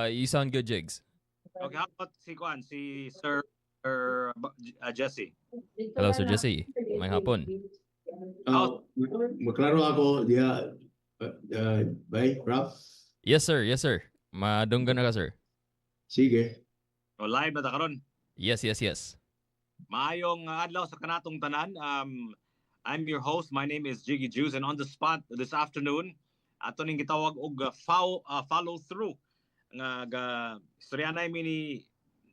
You sound good, Jigs. Okay, how about si kuan, si Sir Jesse? Hello, Sir Jesse. Maayong hapon. Maklaro ako diha, bay, Rap. Yes, sir. Yes, sir. Madunggan na ka, sir. Sige. So, live na ta karon. Yes. Maayong adlaw sa kanatong tanan. I'm your host. My name is Jiggy Juice, and on the spot this afternoon, ato ning gitawag og follow through nga ga istoryanay mi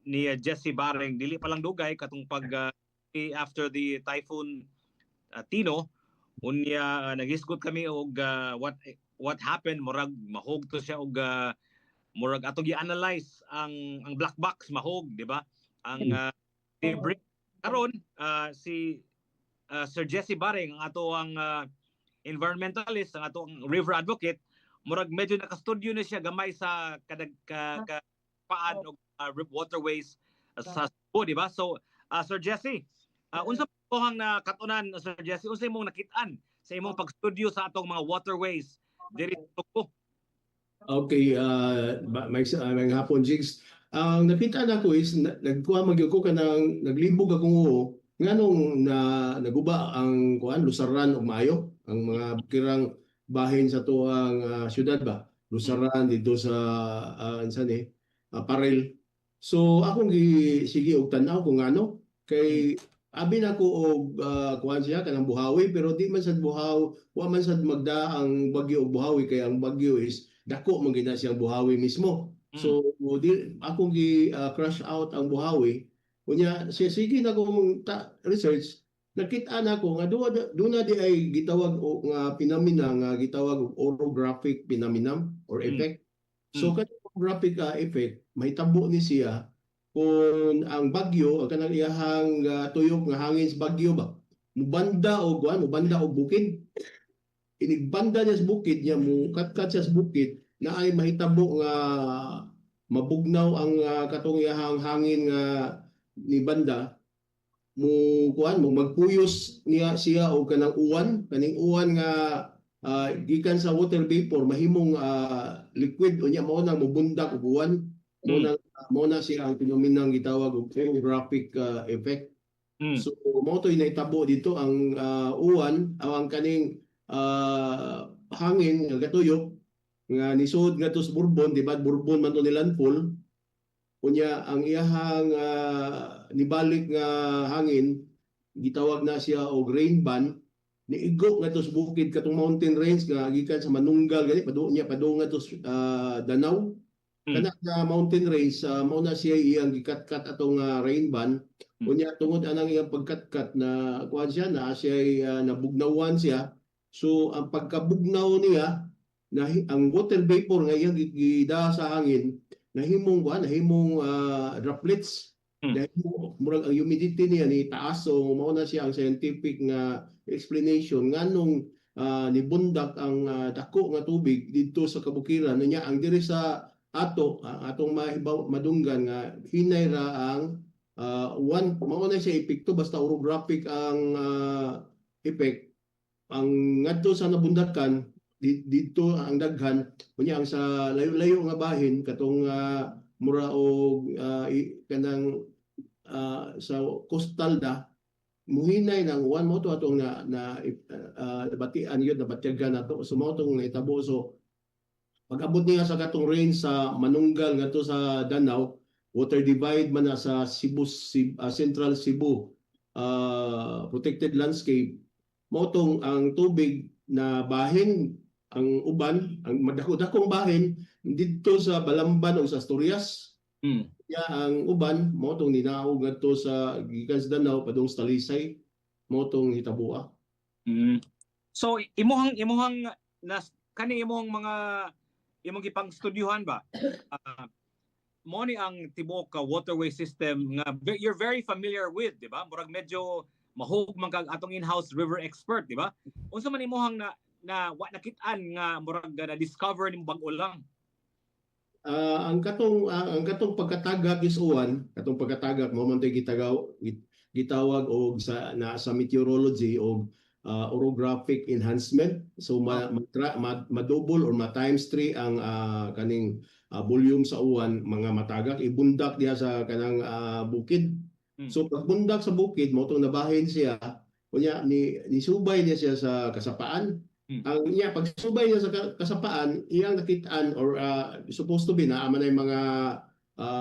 ni Jesse Baring dili pa lang dugay katong pag after the Typhoon Tino. Unya naghisgot kami og what happened. Murag mahog to siya og murag atong gi-analyze ang black box, mahog, di ba, ang debrief. Karon si Sir Jesse Baring, ang ato ang environmentalist, ang ato ang river advocate, murag medyo naka-studio na siya gamay sa kadag ka paan og waterways sa Cebu, di ba? So Sir Jesse, unsa po ang nakatunan, Sir Jesse? Unsa imong nakit-an sa imong pagstudio sa atong mga waterways diri sa Sugbo? Okay, may hapon, Jigs. Ang nakita nako is nagkuha man gyud ko kanang naglibog akong uo nganong na naguba ang kuan, lusaran og maayo ang mga bukirang bahin sa tuang syudad ba, lusaran dito sa unsa ni Paril. So akong gi sige og tan-aw kung ano kay abi na ko og kuan siya kanang buhawi, pero di man sad buhaw, wa man sad magda ang bagyo og buhawi kay ang bagyo is dako man gina siyang buhawi mismo. So di akong gi crash out ang buhawi. Unya siya sige na kong research, nakita na ko nga doon na di ay gitawag o nga phenomena nga gitawag og orographic phenomenon or effect. So kanang orographic effect mahitabo ni siya kung ang bagyo, ang kanang iyahang tuyok nga hangin sa bagyo ba, mubanda og kuan, mubanda og bukid. Inigbanda niya sa bukid niya, mo katkat siya sa bukid na ay mahitabo nga mabugnaw ang katong iyahang hangin nga ni banda, mo kuan, mo magpuyos niya siya og kanang uwan, kaning uwan nga gikan sa water vapor mahimong liquid. Unya mao nang mobundak og uwan. Mao na mao na siya ang phenomenang gitawag og orographic effect. So mao to'y nahitabo dito, ang uwan, ang kaning hangin nga gatuyok nga nisud ngadto sa Bourbon, di ba? Bourbon man to ni landfall. Unya ang iyahang nibalik nga hangin, gitawag na siya og rain band, niigo ngadto sa bukid, katong mountain range nga gikan sa Manunggal gani padung niya padung ngadto sa Danao. Kana nga mountain range, mao na siya iyang gikatkat atong rain band. Unya tungod anang iyang pagkatkat na kuan siya na siya nabugnawan siya. So ang pagkabugnaw niya na ang water vapor nga iyang gida sa hangin nahimong kuan, nahimong droplets. Dahil murag ang humidity niya ni taas. So mao na siya ang scientific nga explanation nganong nibundak ang dako nga tubig didto sa kabukiran. Unya ang diri sa ato, ang atong mahibaw, madunggan nga hinay ra ang uwan. Mao na siya epekto, basta orographic ang effect. Ang ngadto sa nabundakan didto ang daghan. Unya ang sa layo-layo nga bahin, katong mura og kanang sa coastal da, muhinay ng uwan. Mo to atong na na nabatian yun, nabatyagan nato. So mao tong nahitabo. So pag-abot niya sa katong range sa Manunggal ngadto sa Danao, water divide man na sa Cebu, Central Cebu protected landscape, mao tong ang tubig na bahin, ang uban, ang madako-dakong bahin didto sa Balamban o sa Asturias. Ya, ang uban mao tong ninaog ngadto sa gikan sa Danao padung sa Talisay. Mao tong hitaboa. So imuhang nas kani imong mga imong gipang studyuhan ba? Mo ni ang tibuok ka waterway system nga you're very familiar with, di ba? Murag medyo mahug man kag atong in-house river expert, di ba? Unsa man imuhang na na wa nakit-an nga murag na discover nimo bag-o lang? Ang katong pagkatagak is uwan, katong pagkatagak mo man to'y gitawag og sa na sa meteorology og orographic enhancement. So ma double or ma times 3 ang kaning volume sa uwan, mga matagak ibundak diha sa kanang bukid. So pagbundak sa bukid, mao tong nabahin siya, unya ni nisubay niya siya sa kasapaan. Ang niya pagsubay niya sa kasapaan, iyang nakitaan or supposed to be naa man ay mga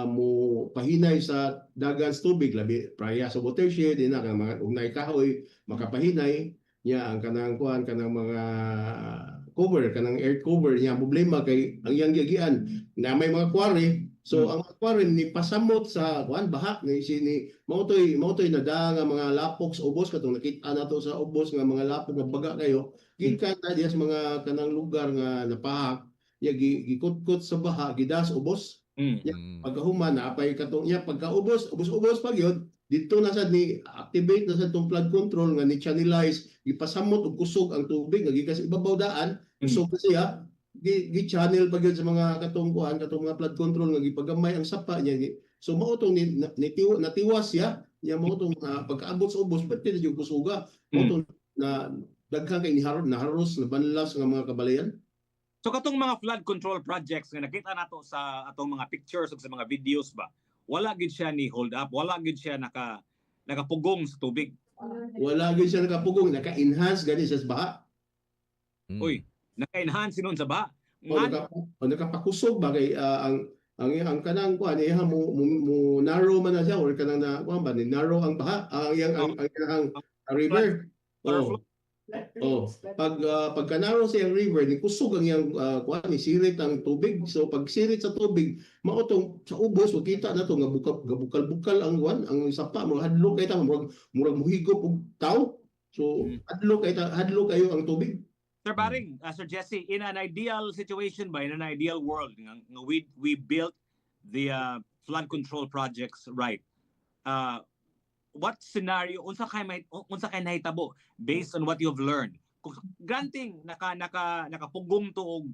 mo pahinay sa dagan sa tubig, labi praya sa watershed ina kang mga ugnay kahoy makapahinay niya ang kanang kuan, kanang mga cover, kanang earth cover niya. Ang problema kay ang iyang giagian na may mga quarry, so ang mga quarry ni pasamot sa kuan, baha ni si ni mao toy nada nga mga lapok sa ubos, katong nakita nato sa ubos nga mga lapok nga baga kayo gikan na diya sa mga kanang lugar nga napahak ya, gikutkot sa baha, gidas ubos. Pagkahuman naapay katong iya pagkaubos, ubos-ubos pag yun dito na sad ni activate na sad tong flood control nga ni channelize, gipasamot og kusog ang tubig nga gikan sa ibabaw daan, kusog na siya, gi channel pa gyud sa mga katong kuan, katong mga flood control nga gipagamay ang sapa niya. So mao tong natiwas siya niya, mao tong pagkaabot sa ubos pati na yung kusuga, mao tong na daghan kay naharos, nabanlas nga mga kabalayan. So katong mga flood control projects nga nakita nato sa atong mga pictures ug sa mga videos ba, wala gid siya ni hold up, wala gid siya nakapugong sa tubig? Wala gyud siya nakapugong, naka-enhance gani siya sa baha. Uy, naka-enhance sinon sa baha. O nakapakusog ba kay ang kanang kuan iya mo narrow man na siya or kanang na kuan ba, ni narrow ang baha, ang iyang ang river. Oh. Oh, pag pagka narrow sa iyang river, ni kusog ang iyang kuan, ni sirit ang tubig. So pag sirit sa tubig, mao tong sa ubos makita na to nga gabukal-bukal ang kuan, ang sapa, murag hadlok kay ta, murag muhigop og tawo. So hadlok kay ta, hadlok kayo ang tubig. Sir Baring, Sir Jesse, in an ideal situation ba, in an ideal world, nga we built the flood control projects right. What scenario, unsa kay nahitabo based on what you've learned? Kung granting nakapugong to og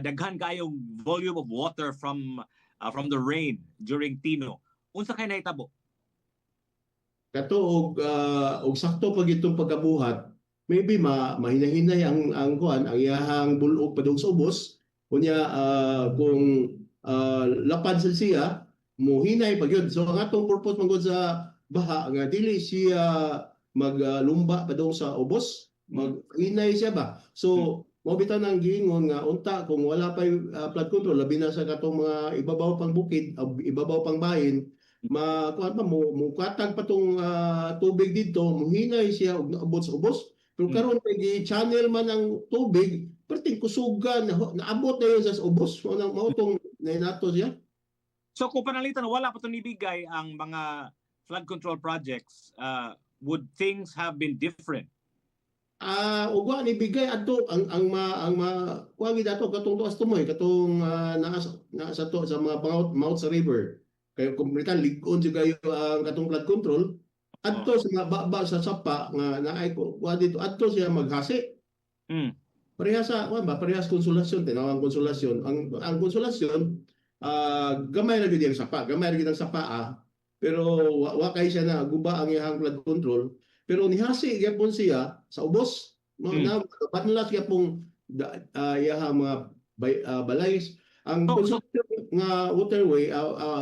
daghan kayong volume of water from the rain during Tino, unsa kay nahitabo? Kato og sakto pag itong pagkabuhat, maybe mahinahinay ang kuan, ang iyahang bulog padung sa ubos. Unya kung lapad sa siya, muhinay pag yun. So ang atong purpose man gud sa baha nga dili siya maglumba padung sa ubos, maghinay siya ba. So mao bitaw nang giingon nga unta kung wala pa flood control, labi na sa katong mga ibabaw pang bukid, ibabaw pang bahin, ma kuan pa mo mukatag pa tong tubig didto, muhinay siya og naabot sa ubos. Pero karon kay gi-channel man ang tubig, perting kusugan na, naabot na yun sa ubos. Mao nang mao tong nainato siya. So kung panalitan wala pa to nibigay ang mga flood control projects, would things have been different? Ug wa ni bigay adto ang ma kuan gid ato katong tuas tumoy, katong naa sa to sa mga mouth sa river. Kay kumplitan lig-on jud kayo ang katong flood control adto sa mga baba sa sapa nga naay ko kuan dito, adto siya maghasi. Parehas sa kuan ba, parehas Konsolasyon, tinawang Konsolasyon. Ang Konsolasyon, gamay ra gyud ang sapa, gamay ra gyud ang sapa ah. Pero wa kay siya na guba ang iyang flood control. Pero nihasi gyapon siya sa ubos. No, na banlas gyapon iyahang mga balay. Ang Konsolasyon nga waterway,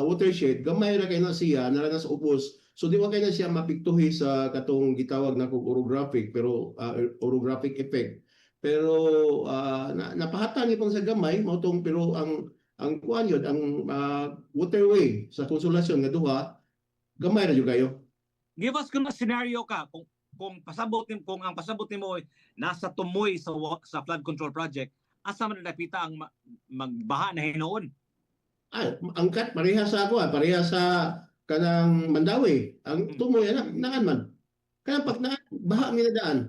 watershed, gamay ra kay na siya, nara na sa ubos. So di wa kay na siya mapiktuhi sa katong gitawag na kog orographic, pero orographic effect. Pero napahatan ipong sa gamay mao tong, pero ang kuan yun, ang waterway sa Konsolasyon nga duha, gamay ra jud kayo. Give us kung scenario ka kung ang pasabot nimo ay nasa tumoy sa flood control project, asa man dapita ang magbaha na hinuon? Ay, angkat pareha sa ako, pareha sa kanang Mandaue. Ang tumoy ana naan man. Kanang pag naan, baha ang daan.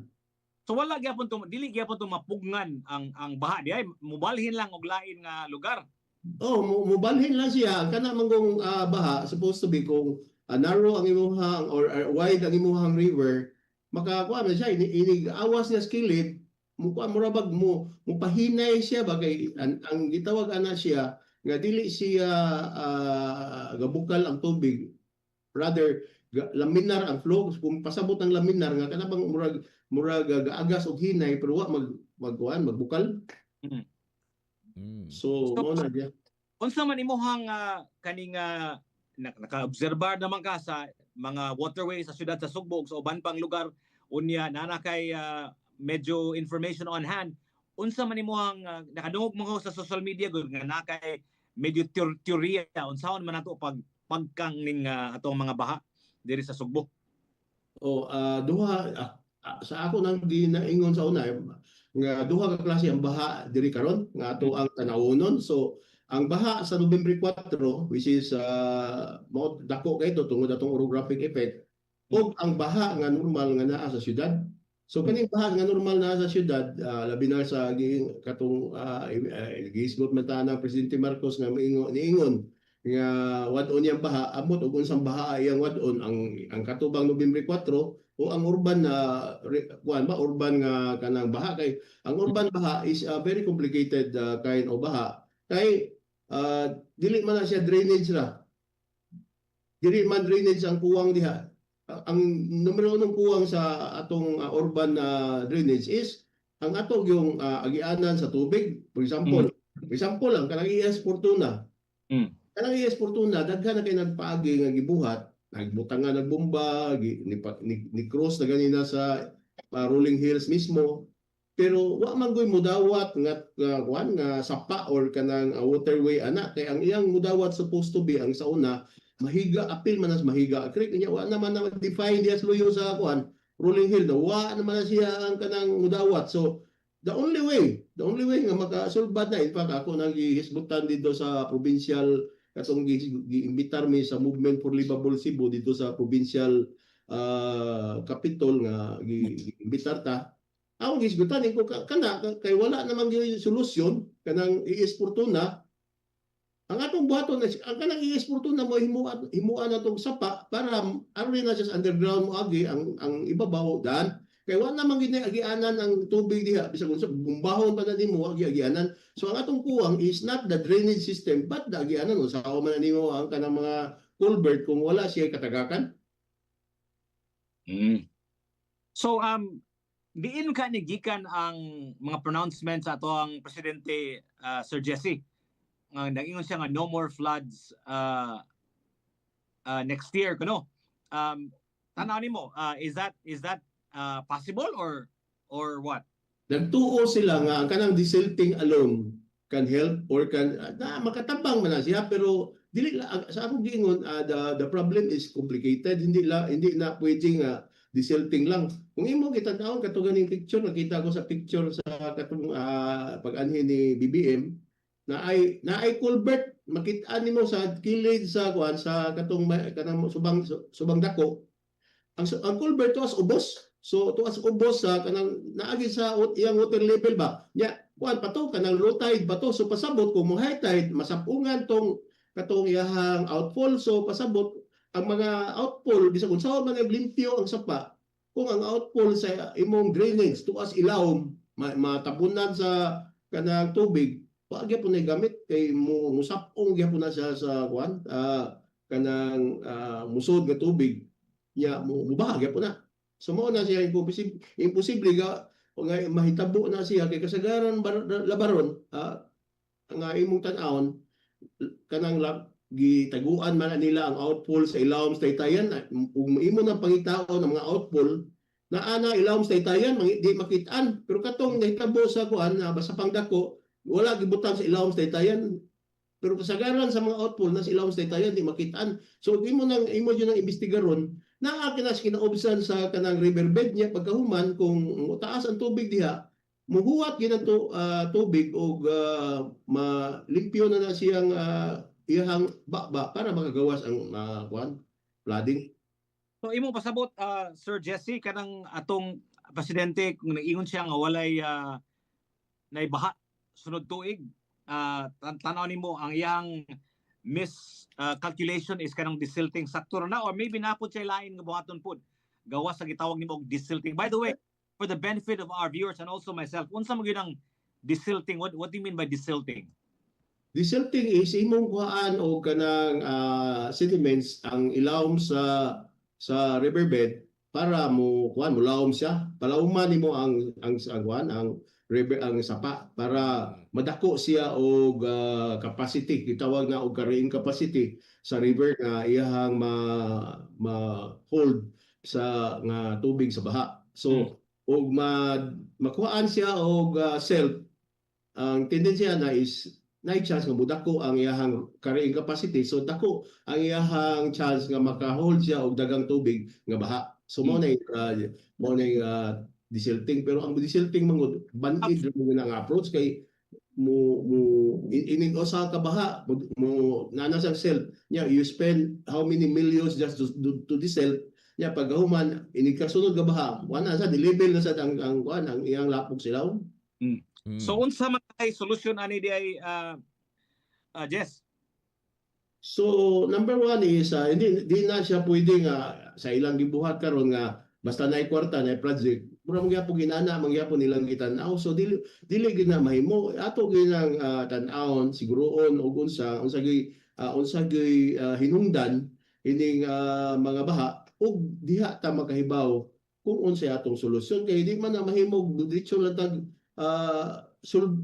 So wala gyapon to, dili gyapon to mapugngan ang baha di ay mubalhin lang og lain nga lugar. Oh, mubalhin lang siya. Ang kana manggong baha, supposed to be kung narrow ang imuhang or wide ang imuhang river, makakuha man siya inig awas niya sa kilid, mo kuha mura bag mo mupahinay siya ba, kay ang gitawag ana siya nga dili siya gabukal ang tubig. Rather laminar ang flow. Kung pasabot ang laminar nga kana bang murag gaagas og hinay pero wa magkuan, magbukal. So, So, mao na siya. Unsa man imuhang kaning naka-obserbar naman ka sa mga waterways sa syudad sa Sugbo ug sa uban pang lugar, unya nana kay medyo information on hand, unsa man imuhang nakadungog mo ko sa social media gud nga na kay medyo teorya unsaon man nato pag pagkang ning atong mga baha diri sa Sugbo? O duha, sa ako nang ginaingon sa una nga duha ka klase ang baha diri karon nga ato ang tanawunon. So ang baha sa Nobyembre 4, which is mao dako kay ito tungod atong orographic effect, ug ang baha nga normal nga naa sa syudad. So kaning baha nga normal naa sa syudad, labi na sa katong gihisgot man ta ng Presidente Marcos nga maingon, niingon nga wad-on niyang baha, amot og unsang baha iyang wad-on, ang katubang Nobyembre 4 o ang urban na kuan ba, urban nga kanang baha, kay ang urban baha is a very complicated kind of baha kay dili man na siya drainage ra, dili man drainage ang kuwang diha. Ang numero unong kuwang sa atong urban na drainage is ang atong yung agianan sa tubig. For example lang, kanang ES Fortuna. Kanang ES Fortuna, daghan na kay nagpaagi nga gibuhat, nagbutang nga nagbomba, ni cross na ganina sa Rolling Hills mismo. Pero wa man goy mudawat nga kuan nga sapa or kanang waterway ana, kay ang iyang mudawat supposed to be ang sa una Mahiga, apil man as Mahiga Creek. Nya wa naman na define diya sa luyo sa kuan Rolling Hill na wa naman na siya ang kanang mudawat. So the only way nga makasulbad na, in fact ako nang gihisgutan dito sa provincial katong giimbitar mi sa Movement for Livable Cebu dito sa provincial capitol nga giimbitar ta, ako gihisgutan ko kana kay wala namang gyud solusyon kanang ES Fortuna. Ang atong buhaton is ang kanang ES Fortuna mo himuan himuan natong sapa para aron na siya sa underground mo agi ang ibabaw dan kay wa namang gid agianan ang tubig diha bisag unsa bumbahon pa na nimo agi agianan. So ang atong kuwang is not the drainage system but the agianan. Unsa man na nimo ang kanang mga culvert kung wala siya katagakan? So diin ka ni gikan ang mga pronouncements sa ato ang presidente, Sir Jesse, nga nag-ingon siya nga no more floods next year kuno. Tanaw nimo, is that possible or what? Nagtuo sila nga ang kanang desilting alone can help or can na makatabang man na siya, pero dili la, sa akong giingon, the problem is complicated. Hindi na pwede nga desilting lang. Kung imo gitan-awon kato ganing picture, nakita ko sa picture sa katong pag-anhi ni BBM na ay culvert, makita nimo sa kilid sa kuan sa katong kanang subang dako, ang culvert tuas ubos. So tuas ubos sa kanang naagi sa iyang water level ba nya, kuan pa to, kanang low tide pa to. So pasabot kung mo high tide, masapungan tong katong iyahang outfall. So pasabot ang mga outfall, bisag unsa man naglimpyo ang sapa, kung ang outfall sa imong drainage tuas ilawom, matabunan sa kanang tubig, wa gyapon na gamit kay mo musapong gyapon na siya sa kuan, kanang musod nga tubig nya mo mubaha gyapon na. So mao na siya, imposible, imposible ga nga mahitabo na siya kay kasagaran labaron nga imong tan-awon kanang gitaguan man na nila ang outfall sa ilawom sa Taytayan. Ug imo nang pangitaon ang mga outfall na ana ilawom sa Taytayan, di makitaan, pero katong nahitabo sa kuan na basta pangdako, wala gibutang sa ilawom sa Taytayan, pero kasagaran sa mga outfall na sa ilawom sa Taytayan, di makitaan. So imo jud nang imbestigaron naa kina sa kinaobsan sa kanang riverbed niya. Pagkahuman kung taas ang tubig diha, muhuwat gyud ang tubig og malimpyo na na siyang iyahang baba para makagawas ang kuan, flooding. So imong pasabot, Sir Jesse, kanang atong presidente kung nag-ingon siya nga walay naibaha sunod tuig, tan-aw nimo ang iyang miscalculation is kanang desilting sakto na or maybe napod siya lain nga buhaton pod gawas sa gitawag nimo og desilting? By the way, for the benefit of our viewers and also myself, unsa man gyud ang desilting? What do you mean by desilting? Desilting is imong kuhaan og kanang sediments ang ilawom sa sa riverbed para mo kuan, mo siya, palauman nimo ang kuan, ang river, ang sapa, para madako siya og capacity, gitawag na og carrying capacity sa river nga iyahang ma ma hold sa nga tubig sa baha. So og makuhaan siya og silt, ang tendensiya na is naay chance nga mudako ang iyahang carrying capacity, so dako ang iyahang chance nga maka-hold siya og dagang tubig nga baha. So mao na desilting. Pero ang desilting mangud, banid ra mo na nga approach kay mo mo inig usa ka baha mo nana sa silt nya, you spend how many millions just to desilt nya. Pagkahuman, inig kasunod nga baha, wala sa di-level na sad ang kuan, ang iyang lapok silaw. So unsa man kay solusyon ani di ay, Jess? So number one is hindi di na siya pwede nga sa ilang gibuhat karon nga basta naay kwarta, naay project, mura man gyapon ginana man gyapon nilang gitan-aw. So dili dili gyud na mahimo. Ato gyud tan-awon siguroon og unsa gyud hinungdan ining mga baha ug diha ta makahibaw kung unsay atong solusyon, kay di man na mahimog diretso lang tag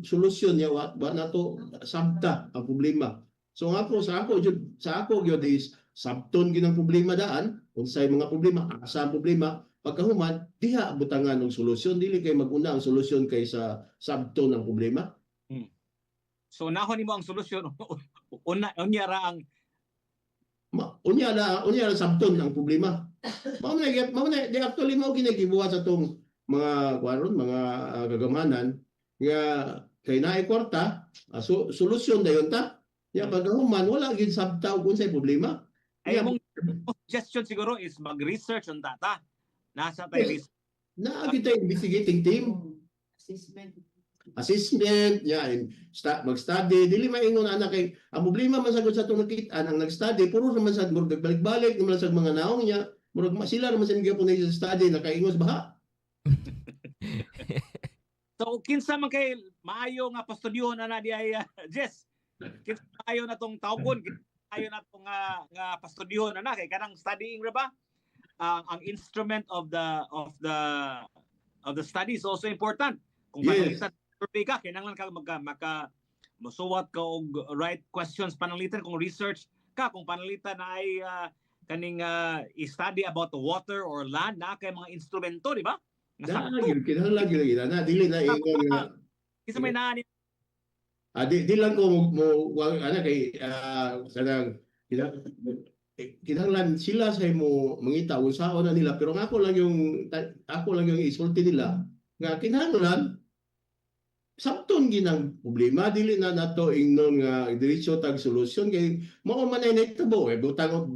solusyon niya, wa nato sabta ang problema. So ang ako sa ako jud, sa ako gyud is sabton gyud ang problema daan, unsay mga problema, asa ang problema, pagkahuman diha butangan og solusyon. Dili kay maguna ang solusyon kaysa sabton ang problema. So nahon nimo ang solusyon una, unya ra ang Unya na sabton ang problema. Mao na di actually mao gini gibuhat sa tong mga kuan, mga kagamhanan nga kay naay kwarta, so, solusyon dayon ta. Ya, pagkahuman wala gyud sabta og unsay problema. Ay, Yeah. among suggestion siguro is mag-research on data. Nasa tay Yes. research. Naa gyud tay investigating team. Assessment. Assessment nya, and mag-study. Dili maingon ana kay ang problema man sagud sa atong nakitaan, ang nag-study puro naman sad murag nagbalik-balik naman sa mga naong niya, murag sila naman sa gyapon sa study nakaingos baha. So kinsa man kay maayo nga pastudyohon ana di ay, Jess? Kinsa maayo na tong tawgon? Kinsa maayo na tong nga pastudyohon ana kay kanang studying ra ba? Ang instrument of the study is also important. Kung pananglitan survey ka, kinahanglan ka magka, maka mosuwat ka og right questions pananglitan kung research ka, kung pananglitan na ay kaning i-study about the water or land na kay mga instrumento, di ba? Nga Na sakto. gyud kinahanglan gyud na dili na ingon nga Kinsa may naa ni di lang ko mo ana kay kanang kinahanglan sila sa mo mangita unsaon na nila, pero ang ako lang yung isulti nila nga kinahanglan sabton ginang problema. Dili na nato ingnon nga diretso tag solusyon kay mao man ay nahitabo eh, butang og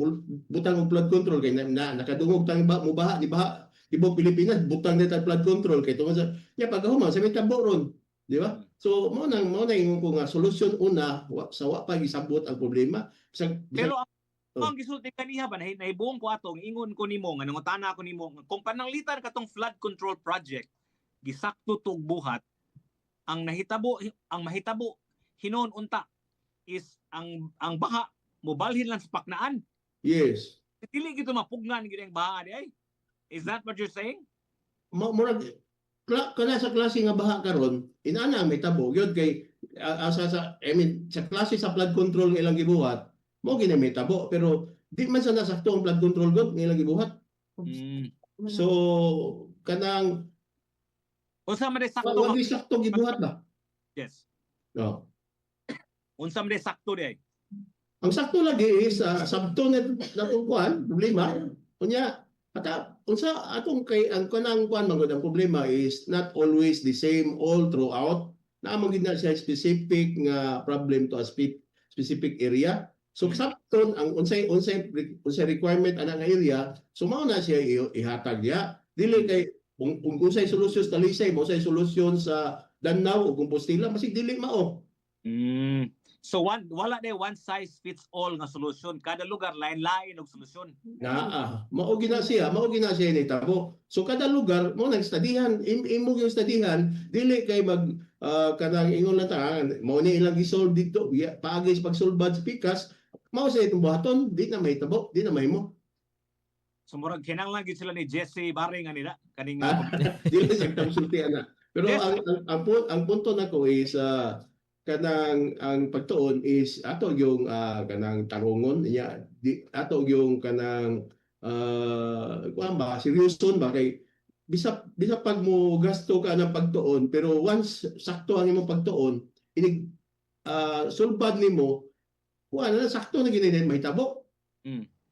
flood control kay na nakadungog tang ba mo baha di baha tibuok Pilipinas, butang na tag flood control kay tungod sa nya, pagkahuman sa may tabo ron, di ba? So mao na ingon ko nga solusyon una wa, sa wa pa gisabot ang problema bisag Pero ang Oh. ang gisulti kaniha ba, nahibuong ko ato, ingon ko nimo nga nangutana ako nimo nga kung pananglitan katong flood control project gisakto tug buhat, ang mahitabo hinuon unta is ang baha mobalhin lang sa paknaan. Yes. Dili gito mapugnan gid ang baha di ay. Is that what you're saying? Murag kana sa klase nga baha karon, inana ang mahitabo gyud kay asa sa, I mean, sa klase sa flood control nga ilang gibuhat, mao gini mahitabo, pero di man sa nasakto ang flood control gud nga ilang gibuhat. So kanang Unsa man day sakto wa nga wa sakto gibuhat ba? Yes. No. Unsa man day sakto di ay? Ang sakto lagi is sabto na natong kuan problema unya ata unsa atong kay ang kanang kuan man gud, ang problema is not always the same all throughout na man gid na siya specific nga problem to a specific area. So sabton ang unsay requirement ana nga area, so mao na siya ihatag niya. Dili kay kung unsay solusyon sa Talisay mao say solusyon sa Danao o Compostela, masig dili mao. So one wala day one size fits all nga solusyon. Kada lugar lain-lain og solusyon. Naa, mao gina siya nitabo. So kada lugar mo nang studyhan, imo gyud studyhan, dili kay mag kanang ingon lang ta, mao ni ilang gisolve dito, paagi sa pagsolve sa pikas, mao sa itong buhaton, di na mahitabo, di na mahimo. So murag kinahanglan gid sila ni Jesse Baring nila kaning Ah, dili siya konsulti ana. Pero ang punto nako is kanang ang pagtuon is ato yung kanang tarungon niya di, ato yung kanang kuan ba, seryoson ba, kay bisa pag mo gasto ka ng pagtuon, pero once sakto ang imong pagtuon, inig sulbad nimo, kuan na, sakto na gini mahitabo.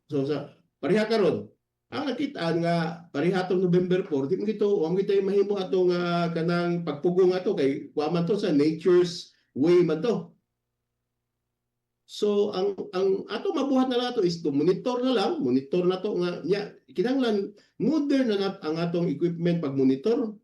So sa pareha karon ang nakitaan nga pareha atong November 4, di mo gito wa mo gito mahimo atong kanang pagpugong ato kay kuan man to, sa nature's way man to. So ang ato mabuhat na lang ato is to monitor na lang, monitor na to nga nya kinahanglan modern na ang atong equipment pag monitor.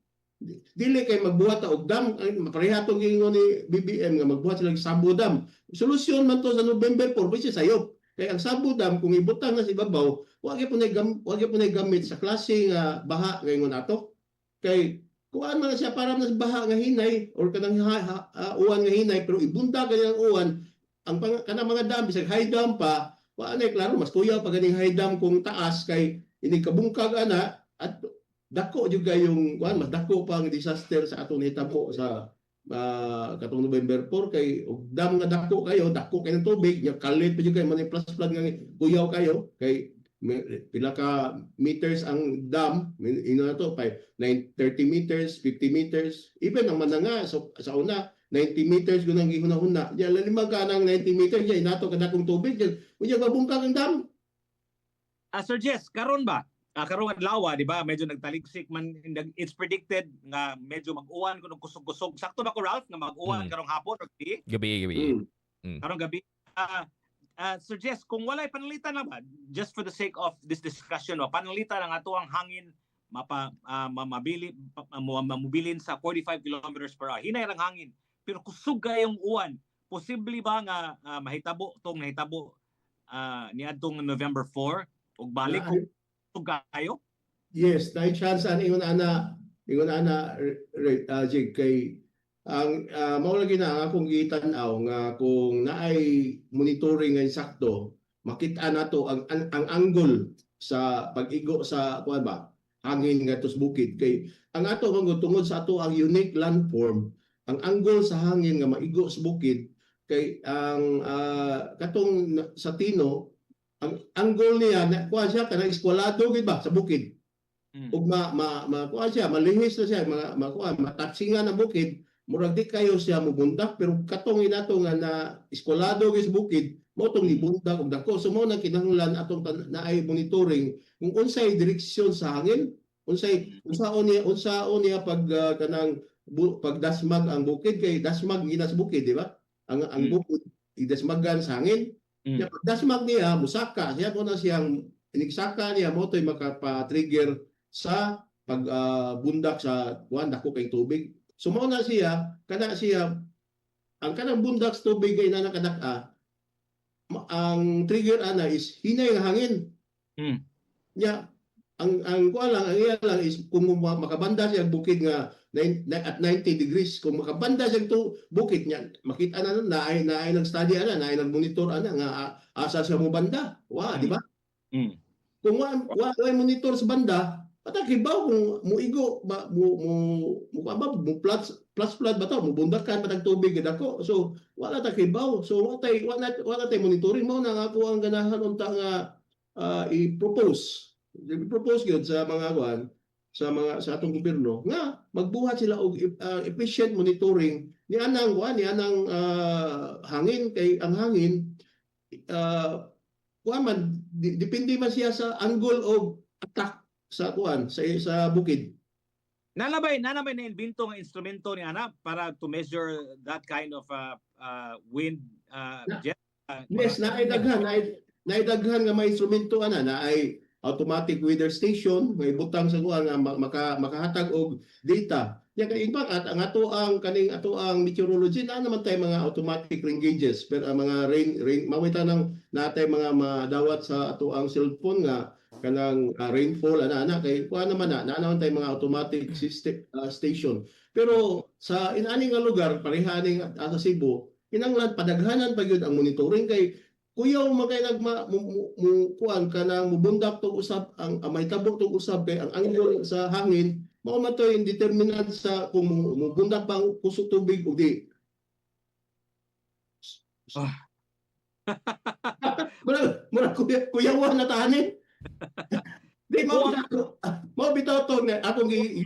Dili kay magbuhat ta og dam, ay, pareha atong giingon ni BBM nga magbuhat sila og Sabo Dam. Solusyon man to sa November 4, which is sayop. Kay ang Sabo Dam, kung ibutang na sa ibabaw, wa gyud po gamit sa klase nga baha ngayon ato. Kay kuan man na siya, para na sa baha nga hinay or kanang uwan nga hinay, pero ibunda kani ang uwan ang kanang mga dam, bisag high dam pa, wa na klaro mas kuyaw pa ganing high dam kung taas kay ini kabungkag ana at dako jud kayong kuan, mas dako pa ang disaster sa atong nahitabo sa katong November 4 kay og dam nga dako kayo, dako kay ng tubig nya, kalit pa jud kay man flash flood nga kuyaw kayo kay pila ka meters ang dam ino na to pa, 9 30 meters, 50 meters, even ang mananga so, sa una 90 meters gunang gihuna-huna diyan, lalima ka ng 90 meters diyan inato kadakong tubig diyan, unya mabungkag ang dam. Ah, Sir Jess, karon ba? Karong adlaw, di ba? Medyo nagtaligsik man, it's predicted nga medyo mag-uwan kuno kusog-kusog. Sakto ba ko, Ralph, nga mag-uwan karong hapon or gabi? Gabi, gabi. Karong gabi. Sir Jess, kung walay panalitan lang ba, just for the sake of this discussion, no, panalitan ang ato ang hangin mapa mamabili mamubilin sa 45 kilometers per hour. Hinay ang hangin, pero kusog kayong uwan. Posible ba nga mahitabo tong nahitabo niadtong November 4 ug balik kung kusog kayo? Yes, naay chance ani ingon ana, Jig, kay ang mao lagi na ang akong gitan-aw nga kung naay monitoring nga sakto, makita nato ang angle sa pag-igo sa kuan ba, hangin ngadto sa bukid, kay ang ato man gud, tungod sa ato ang unique landform, ang angle sa hangin nga maigo sa bukid, kay ang katong sa Tino, ang angle niya na kuan siya, kanang eskwalado gid ba sa bukid ug ma ma, ma kuan siya, malihis na siya, mga makuan, matatsingan ang bukid, murag di kayo siya mubundak. Pero katong inato nga na eskwalado gyud sa bukid, mao tong nibundak og dako. So mao na kinahanglan atong naay monitoring kung unsay direksyon sa hangin, unsay unsaon niya pag kanang pagdasmag ang bukid, kay dasmag gina sa bukid, di ba, ang bukid idasmagan sa hangin. Ya, pagdasmag niya, musaka siya mo na siyang inigsaka niya, mo to'y makapa-trigger sa pag bundak sa kuan, dako kay tubig. So mao na siya, kana siya ang kanang bundak sa tubig kay na nakadak-a, ang trigger ana is hinay nga hangin. Nya ang kuan lang, ang iya lang is kung makabanda siya bukid nga at 90 degrees, kung makabanda siya to bukid niya, makita na na naay nag-study ana, naay nag-monitor ana nga asa siya mo banda. Wa, di ba? Kung wa monitor sa banda, patag hibaw kung muigo ba, mo mo mo kuan ba, mo flash flash flood ba to, mo bundakan patag tubig dako. So wala ta kibaw. So wa na tay monitoring. Mao na nga ako ang ganahan unta nga i-propose gyud sa mga kuan, sa mga sa atong gobyerno nga magbuhat sila og efficient monitoring ni anang kuan, ni anang hangin, kay ang hangin kuan man, depende man siya sa angle of attack sa kuan, sa bukid. Nanabay na imbento nga instrumento ni ana para to measure that kind of wind jet? Yes, naay daghan nga may instrumento ana, naay automatic weather station may butang sa kuan nga makahatag og data. Ya, kay in fact at ang ato ang kaning ato ang meteorology na naman tay mga automatic rain gauges, pero ang mga rain rain mawita nang natay mga madawat sa ato ang cellphone nga kanang rainfall ana ana, kay kuan naman na naman tay mga automatic system station. Pero sa inani nga lugar, pareha ning sa Cebu, kinahanglan padaghanan pa gyud ang monitoring kay Kuyaw man kay nagma mo kuan kanang mubundak tong usab ang mahitabo tong usab kay ang angle sa hangin mao man to'y determinant sa kung mubundak pa ang kusog tubig o di. Ah. Mura kuyawan na tahanin. Di mao bitaw to na akong gi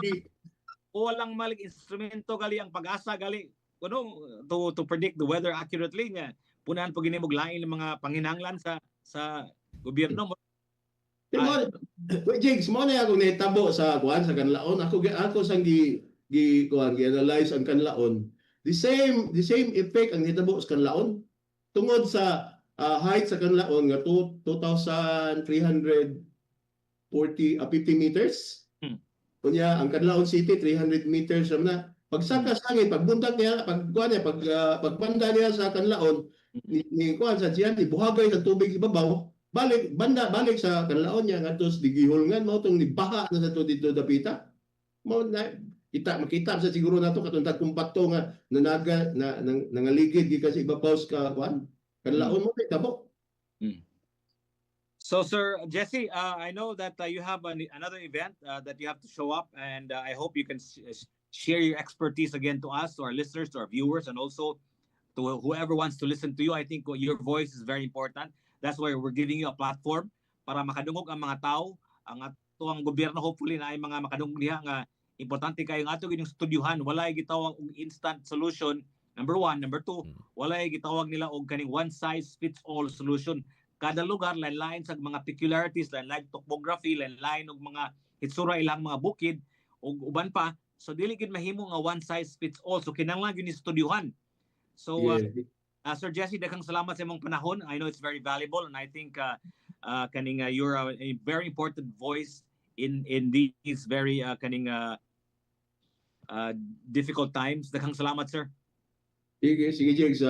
Walang malig instrumento gali ang PAGASA gali kuno to predict the weather accurately nga punahan po gini mo lain ng mga panginahanglan sa gobyerno mo. Di mo, wait, Jigs, mo na akong nahitabo sa kuan sa kanlaon. Ako sang gi kuan gi-analyze ang kanlaon. The same effect ang nahitabo sa kanlaon tungod sa height sa kanlaon nga 2,340 50 meters. Unya ang Canlaon City 300 meters naman na. Pagsaka sa hangin, pagbundak niya, pag kuan niya, pagbanda niya sa kanlaon, ni kuan sa siya, ni buhagay sa tubig ibabaw, balik banda balik sa kanlaon niya ngadto sa gihulngan mao tong nibaha na sa to dito dapita. Mao na kita makita sa siguro nato katong tagkong bato nga nanaga na nang, nangaligid gikan sa ibabaw sa kuan kanlaon mo tabo. So, Sir Jesse, I know that you have another event that you have to show up, and I hope you can share your expertise again to us, to our listeners, to our viewers, and also to whoever wants to listen to you. I think your voice is very important. That's why we're giving you a platform para makadungog ang mga tao, ang ato ang gobyerno, hopefully na ay mga makadungog diha nga importante kayo nga ato gining studyuhan. Walay gitawag og instant solution. Number one, number two, walay gitawag nila og kaning one size fits all solution. Kada lugar lain-lain sa mga peculiarities, lain-lain topography, lain-lain og mga hitsura ilang mga bukid ug uban pa. So dili gid mahimo nga one size fits all. So kinahanglan gyud ni studyuhan. So Sir Jesse, daghang salamat sa imong panahon. I know it's very valuable and I think kaning you're a very important voice in these very kaning difficult times. Daghang salamat, sir. Sige, sige, Jigs.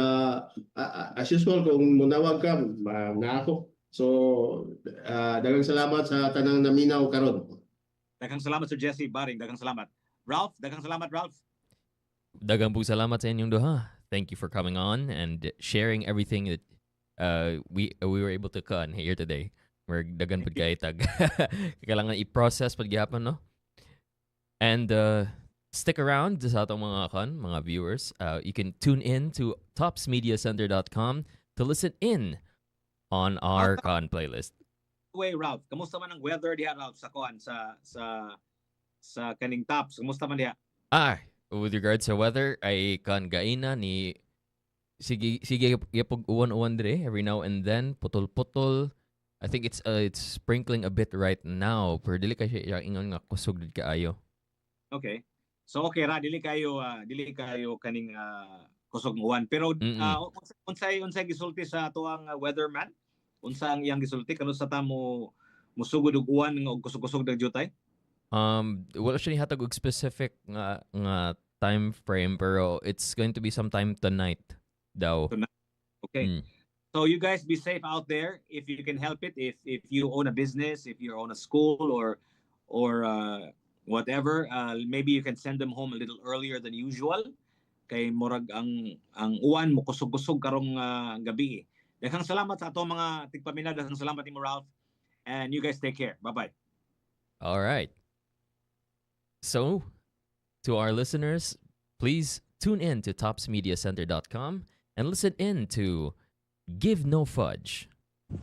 As usual, kung munawag ka, na ako. So, daghang salamat sa tanang naminaw karon. Daghang salamat, Sir Jesse Baring. Daghang salamat. Ralph, daghang salamat, Ralph. Daghang po salamat sa inyong duha. Thank you for coming on and sharing everything that we were able to kuan here today. We're daghan pud kay tag. Kailangan i-process pud gihapon, no? And stick around sa atong mga kuan, mga viewers. You can tune in to topsmediacenter.com to listen in on our kuan playlist. Way, Ralph, kamusta man ang weather diha, Ralph, sa kuan sa kaning Tops? Kamusta man diha? Ah, with regards sa weather, ay kuan gaina ni sige gyapog uwan-uwan dire every now and then, putol-putol. I think it's sprinkling a bit right now pero dili kay siya ingon nga kusog gid kaayo. Okay. So okay ra, dili kayo kaning kusog ng uwan. Pero unsay gisulti sa atoang weatherman? Unsa ang iyang gisulti kanus-a ta mo musugod og uwan nga og kusog-kusog dag jutay? Wala siya nihatag og specific nga time frame pero it's going to be sometime tonight daw. Tonight. Okay. So you guys be safe out there if you can help it. If you own a business, if you own a school or whatever, maybe you can send them home a little earlier than usual. Kay murag ang uwan mo kusog-kusog karong gabi. Daghang salamat sa ato mga tigpaminaw, daghang salamat nimo, Ralph. And you guys take care. Bye-bye. All right. So, to our listeners, please tune in to topsmediacenter.com and listen in to Give No Fudge.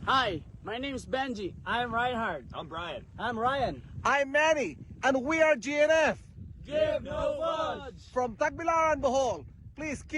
Hi, my name is Benji. I'm Reinhard. I'm Brian. I'm Ryan. I'm Manny, and we are GNF Give no fudge! from Tagbilaran, Bohol. Please keep